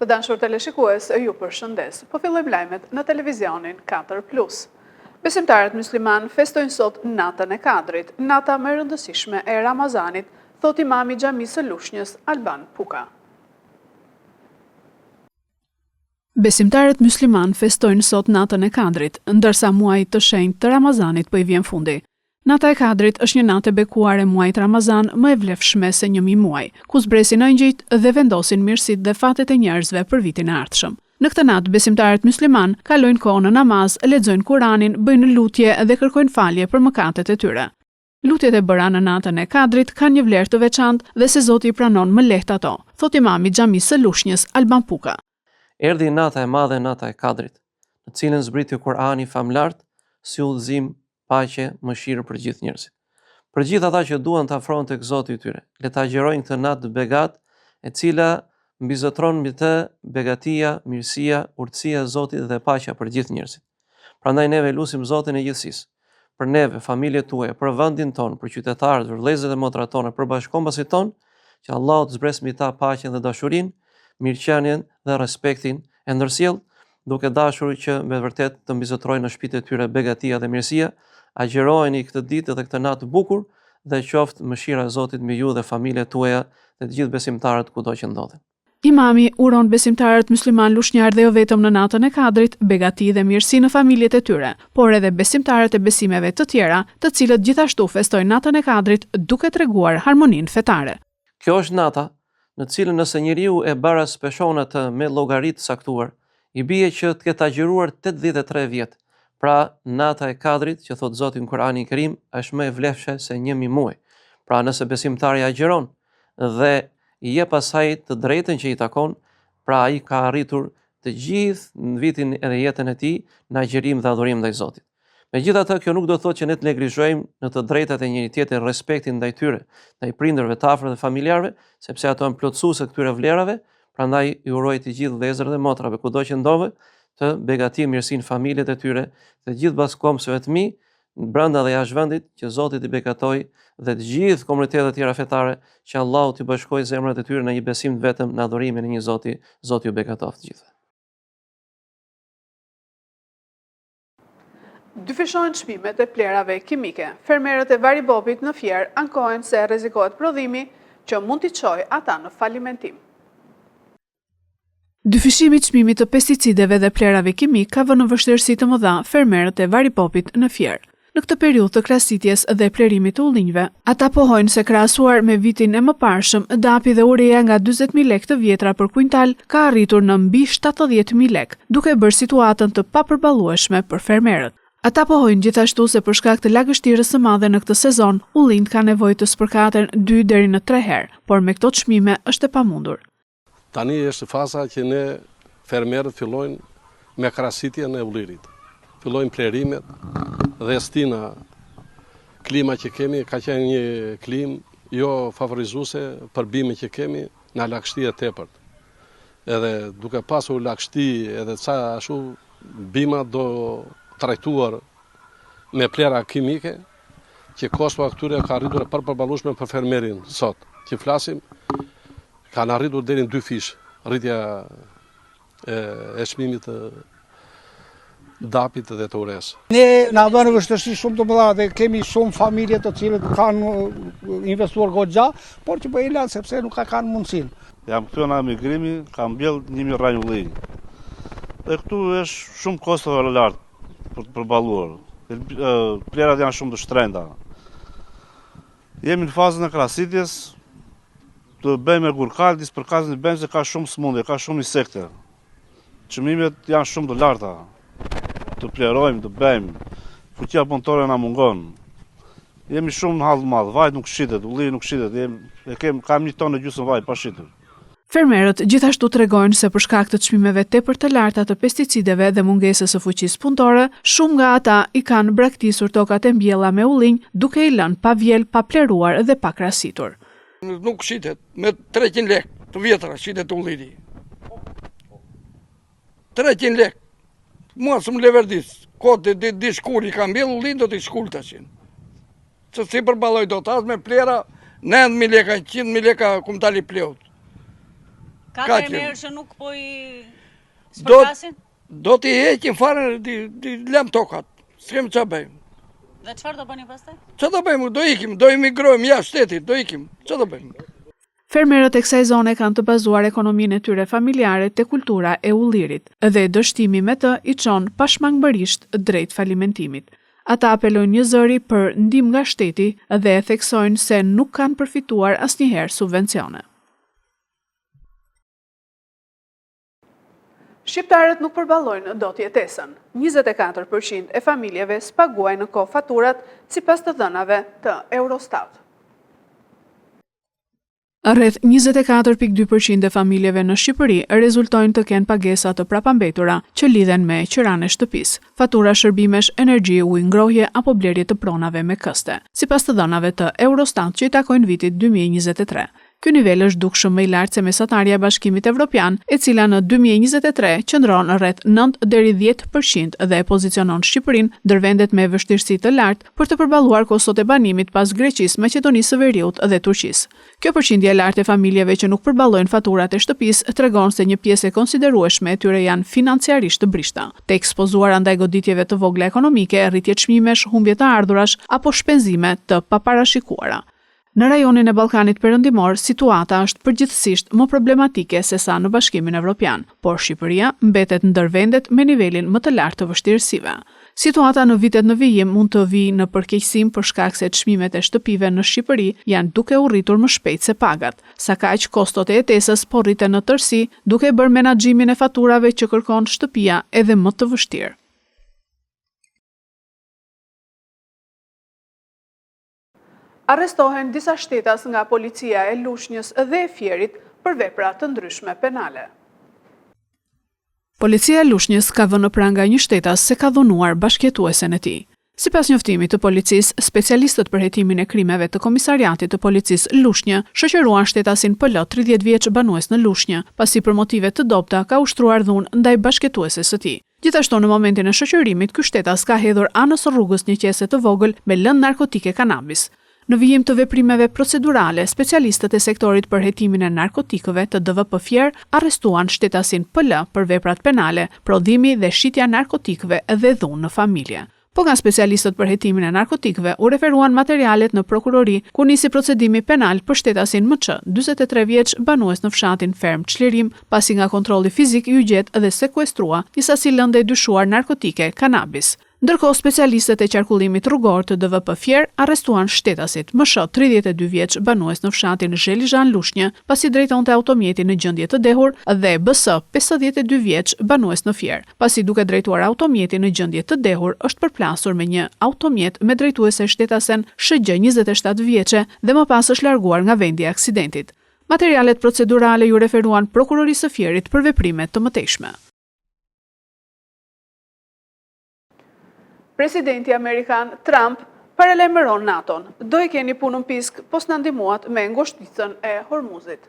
Të dashur teleshikues, ju përshëndes. Po fillojmë lajmet në televizionin 4 Plus. Besimtarët myslimanë festojnë sot natën e Kadrit, nata më e rëndësishme e Ramazanit, thotë imami i xhamisë së Lushnjës, Alban Puka. Besimtarët myslimanë festojnë sot natën e Kadrit, ndërsa muajit të shenjtë të Ramazanit po i vjen fundi. Nata e Kadrit është një natë e bekuar e muajit Ramazan më e vlefshme se 1000 muaj, ku zbresin engjëjt dhe vendosin mirësitë dhe fatet e njerëzve për vitin e ardhshëm. Në këtë natë besimtarët myslimanë kalojnë kohë në namaz, lexojnë Kuranin, bëjnë lutje dhe kërkojnë falje për mëkatet e tyre. Lutjet e bëra në natën e Kadrit kanë një vlerë të veçantë dhe se Zoti i pranon më lehtë ato, thotë imami i xhamisë së Lushnjës, Alban Puka. Erdhi nata e madhe, nata e Kadrit, në të cilën zbriti Kurani famëlartë si udhëzim, paqe, mëshirë për gjithë njerëzit. Për gjithë ata që duan të afrohen tek Zoti i tyre, le të agjërojnë këtë natë të begatë, e cila mbizotëron mbi të begatia, mirësia, urtësia e Zotit dhe paqja për gjithë njerëzit. Prandaj neve lusim Zotin e gjithësisë, për neve, familjet tuaja, për vendin tonë, për qytetarët, për vëllezërit dhe motrat tona, për bashkëkombasit tonë, që Allahu të zbresë mbi ta paqen dhe dashurinë, mirëqenien dhe respektin e ndërsjellë, duke dashur që me vërtet të mbizotërojë në shtëpitë e tyre begatia dhe mirësia, agjërojeni këtë ditë dhe këtë natë të bukur dhe qoftë mëshira e Zotit mbi ju dhe familjet tuaja dhe të gjithë besimtarët kudo që ndodhen. Imami uron besimtarët myslimanë lushnjarë dhe jo vetëm në natën e Kadrit, begati dhe mirësi në familjet e tyre, por edhe besimtarët e besimeve të tjera, të cilët gjithashtu festojnë natën e Kadrit duke treguar harmoninë fetare. Kjo është nata, në të cilën nëse njeriu e baraspeshon atë me llogari të caktuar, i bie që të ketë agjëruar 83 vjet. Pra, nata e Kadrit, që thotë Zoti në Kur'anin Kerim, është më e vlefshme se 1000 muaj. Pra, nëse besimtari agjëron dhe i jep asaj të drejtën që i takon, pra ai ka arritur të gjithë në vitin edhe jetën e tij në agjërim dhe adhurim ndaj Zotit. Megjithatë, kjo nuk do të thotë që ne të neglizhojmë në të drejtat e njëri-tjetrit, respektin ndaj tyre, ndaj prindërve, të afërmve dhe familjarëve, sepse ato janë plotësuese të këtyre vlerave, prandaj i uroj të gjithë vëllezërve dhe motrave kudo që ndodhen, të begati e mirësi në familjet e tyre, të gjithë bashkëkombësve të mi, brenda dhe jashtë vendit, që Zoti t'i begatojë dhe të gjithë komunitetet e tjera fetare, që Allahu t'i bashkojë zemrat e tyre në një besim të vetëm në adhurimin e një Zoti, Zoti ju begatoftë të gjithëve. Dyfishohen çmimet e plehrave kimike. Fermerët e Varibopit në Fier ankohen se rrezikohet prodhimi që mund t'i çojë ata në falimentim. Dyfishimi i çmimit të pesticideve dhe plehrave kimike ka vënë në vështirësi të mëdha fermerët e Varibopit në Fier. Në këtë periudhë të krasitjes dhe plehërimit të ullinjve, ata pohojnë se krahasuar me vitin e mëparshëm, dapi dhe ureja nga 40.000 lekë të vjetra për kuintal ka arritur në mbi 70.000 lekë, duke bërë situatën të papërballueshme për fermerët. Ata pohojnë gjithashtu se për shkak të lagështirës së madhe në këtë sezon, ullinjtë kanë nevojë të spërkaten 2 deri në 3 herë, por me këto çmime është e pamundur. Tani është faza që ne fermerët fillojnë me krasitjen e ullirit. Fillojnë plehërimet dhe stina klima që kemi ka qenë një klimë jo favorizuese për bimën që kemi na lagështi e tepërt. Edhe duke pasur lagështi edhe ca ashtu bima do trajtuar me plehra kimike që kostoja këtyre ka arritur e papërballueshme për fermerin sot që flasim Kanë arritur deri në dyfish rritja e, e çmimit të dapit dhe të uresë. Ne na vënë vështirësi shumë të mëdha dhe kemi shumë familje të cilët kanë investuar goxha, por që po i lanë sepse nuk ka kanë mundësinë. Jam këtu nga emigrimi, kam mbjell 1000 rrënjë ullinj. Dhe këtu është shumë kosto e lartë për të përballuar. Plehrat janë shumë të shtrenjta. Jemi në fazën e krasitjes, të bëjmë me gurkal, dispërkasim të bëjmë se ka shumë sëmundje, ka shumë insekte. Çmimet janë shumë të larta. Të plehrojmë, të bëjmë. Fuqia punëtore na mungon. Jemi shumë në hall të madh, vaj nuk shitet, ulli nuk shitet, jem, e kem, kam një ton e gjysmë vaj pa shitur. Fermerët gjithashtu tregojnë se për shkak të çmimeve tepër të larta të pesticideve dhe mungesës së fuqisë punëtore, shumë nga ata i kanë braktisur tokat e mbjella me ullinj, duke i lënë pa vjelë, pa plehëruar dhe pa krasitur. Nuk shitet, me 300 lek të vjetra shitet ulliri. 300 lek. Mua s'më leverdis. Kot di, di, di shkul i kam mbjellë ullin do t'i shkul tashin. Se s'i përballoj dot as me plehra, 9.000 leka, 100.000 leka kumtali plehut. Ka fermerë që nuk po i spërkasin? Do t'i heqim fare, t'i lëmë tokat. S'kemi ça bëjmë. Dhe çfarë do bëni pastaj? Ça do bëjmë? Do ikim, do emigrojmë jashtë shtetit, do ikim. Ça do bëjmë? Fermerët e kësaj zone kanë të bazuar ekonominë e tyre familjare te kultura e ullirit dhe dështimi me të i çon pashmangmërisht drejt falimentimit. Ata apelojnë njëzëri për ndihmë nga shteti dhe e theksojnë se nuk kanë përfituar asnjëherë subvencione. Shqiptarët nuk përballojnë dot jetesën. 24 për qind e familjeve s'paguajnë në kohë faturat sipas të dhënave të Eurostat. Rreth 24.2 për qind e familjeve në Shqipëri rezultojnë të kenë pagesa të prapambetura që lidhen me qiranë e shtëpisë, fatura shërbimesh, energji, ujë, ngrohje apo blerje të pronave me këste, sipas të dhënave të Eurostat që i takojnë vitit 2023. Ky nivel është dukshëm më i lartë se mesatarja e Bashkimit Evropian, e cila në 2023 qëndron rreth 9 deri 10 për qind dhe e pozicionon Shqipërinë ndër vendet me vështirësi të lartë për të përballuar kostot e banimit pas Greqisë, Maqedonisë së Veriut dhe Turqisë. Kjo përqindje e lartë e familjeve që nuk përballojnë faturat e shtëpisë tregon se një pjesë e konsiderueshme e tyre janë financiarisht të brishta, të ekspozuara ndaj goditjeve të vogla ekonomike, rritje çmimesh, humbje të ardhurash apo shpenzime të paparashikuara. Në rajonin e Ballkanit Perëndimor, situata është përgjithësisht më problematike sesa në Bashkimin Evropian, por Shqipëria mbetet ndër vendet me nivelin më të lartë të vështirësive. Situata në vitet në vijim mund të vijë në përkeqësim për shkak se çmimet e shtëpive në Shqipëri janë duke u rritur më shpejt se pagat. Sakaq, kostot e jetesës po rriten në tërësi, duke e bërë menaxhimin e faturave që kërkon shtëpia edhe më të vështirë. Arrestohen disa shtetas nga policia e Lushnjës dhe e Fierit për vepra të ndryshme penale. Policia e Lushnjës ka vënë në pranga një shtetas se ka dhunuar bashkëjetuesen e tij. Sipas njoftimit të policisë, specialistët për hetimin e krimeve të Komisariatit të Policisë Lushnjë shoqëruan shtetasin PL, 30 vjeç, banues në Lushnjë, pasi për motive të dobëta ka ushtruar dhunë ndaj bashkëjetueses së tij. Gjithashtu në momentin e shoqërimit, ky shtetas ka hedhur anës rrugës një qese të vogël me lëndë narkotike kanabis. Në vijim të veprimeve procedurale, specialistët e sektorit për hetimin e narkotikëve të DVP Fier arrestuan shtetasin PL për veprat penale, prodhimi dhe shitja e narkotikëve dhe dhunë në familje. Po nga specialistët për hetimin e narkotikëve u referuan materialet në prokurori, ku nisi procedimi penal për shtetasin MC, 43 vjeç, banues në fshatin Fermë Çlirim, pasi nga kontrolli fizik iu gjet dhe sekuestrua një sasi lënde e dyshuar narkotike, kanabis. Ndërkohë, specialistët e qarkullimit rrugor të DVP Fier arrestuan shtetasit MSH, 32 vjeç, banues në fshatin Zhelizhan Lushnjë, pasi drejtonte automjetin në gjendje të dehur dhe BS, 52 vjeç, banues në Fier. pasi duke drejtuar automjetin në gjendje të dehur është përplasur me një automjet me drejtuese shtetasen SHG 27 vjeçe dhe më pas është larguar nga vendi i aksidentit. Materialet procedurale iu referuan Prokurorisë së Fierit për veprime të mëtejshme. Presidenti amerikan Trump paralajmëron NATO-n, do e keni punën pisk, po s'na ndihmuat me ngushticën e Hormuzit.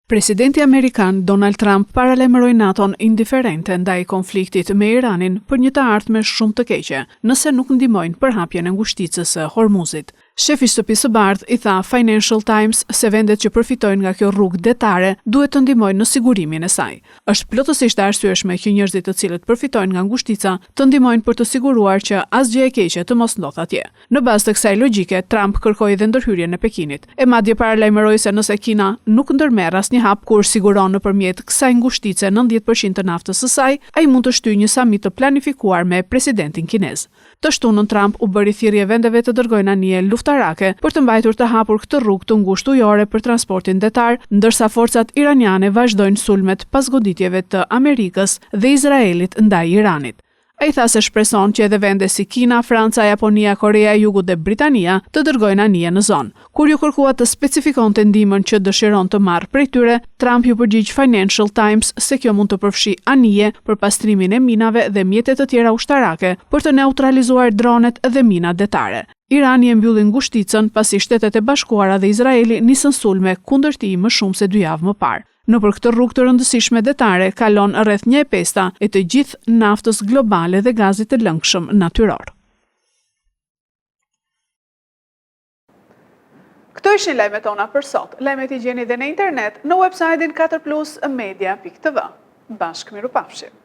Presidenti amerikan Donald Trump paralajmëroi NATO-n indiferente ndaj konfliktit me Iranin për një të ardhme shumë të keqe, nëse nuk ndihmojnë për hapjen e ngushticës së Hormuzit. Shefi i Shtëpisë së Bardhë i tha Financial Times se vendet që përfitojnë nga kjo rrugë detare duhet të ndihmojnë në sigurimin e saj. Është plotësisht e arsyeshme që njerëzit të cilët përfitojnë nga ngushtica të ndihmojnë për të siguruar që asgjë e keqe të mos ndodhë atje. Në bazë të kësaj logjike, Trump kërkoi dhe ndërhyrjen e Pekinit, e madje paralajmëroi se nëse Kina nuk ndërmerr asnjë hap kur siguron nëpërmjet kësaj ngushtice 90% të naftës së saj, ai mund të shtyjë një samit të planifikuar me presidentin kinez. Të shtunën Trump u bëri thirrje vendeve të dërgojnë anije luftarake për të mbajtur të hapur këtë rrugë të ngushtë ujore për transportin detar, ndërsa forcat iraniane vazhdojnë sulmet pas goditjeve të Amerikës dhe Izraelit ndaj Iranit. Ai tha se shpreson që edhe vende si Kina, Franca, Japonia, Koreja e Jugut dhe Britania të dërgojnë anije në zonë. Kur iu kërkua të specifikonte ndihmën që dëshiron të marrë prej tyre, Trump iu përgjigj Financial Times se kjo mund të përfshijë anije për pastrimin e minave dhe mjete të tjera ushtarake për të neutralizuar dronet dhe minat detare. Irani e mbylli ngushticën pasi Shtetet e Bashkuara dhe Izraeli nisën sulme kundër tij më shumë se dy javë më parë. Nëpër këtë rrugë të rëndësishme detare kalon rreth 1/5 e të gjithë naftës globale dhe gazit të lëngshëm natyror. Këto ishin lajmet tona për sot. Lajmet i gjeni dhe në internet në website-in 4plusmedia.tv. Bashkë mirupafshim!